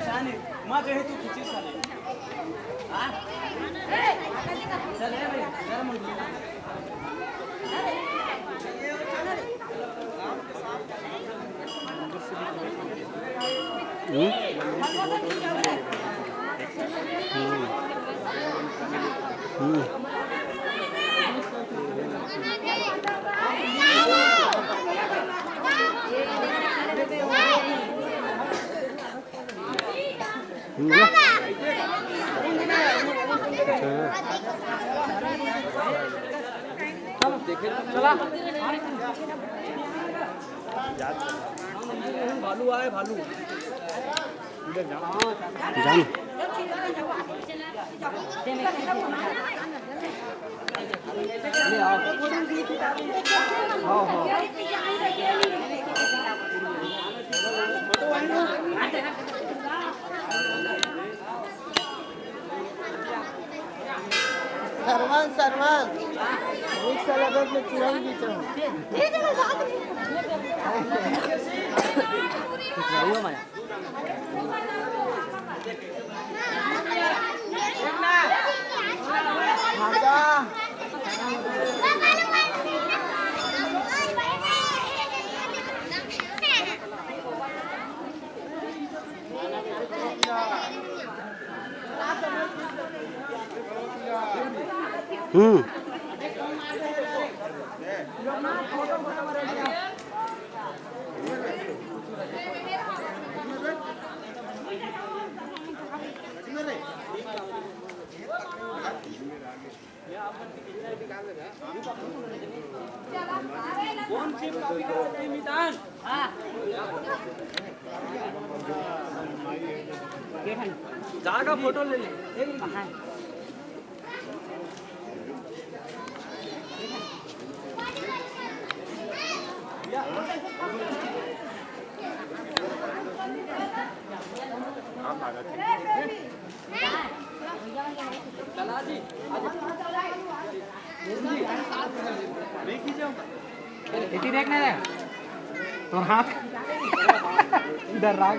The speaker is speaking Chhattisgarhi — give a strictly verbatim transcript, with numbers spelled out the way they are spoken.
जाने, माँ जो है तू खींची साले। हाँ? चल रे भाई, जरा मुड़। हम्म? हम्म। हम्म। हम्म। अच्छा। चला। भालू आए, भालू। जान। सरवन, सरवन, एक साल अगर मैं तुरंत बीच रहूं। हम्म। जागा फोटो ले ले। इति देख ना रे, तोर हाथ इधर रख।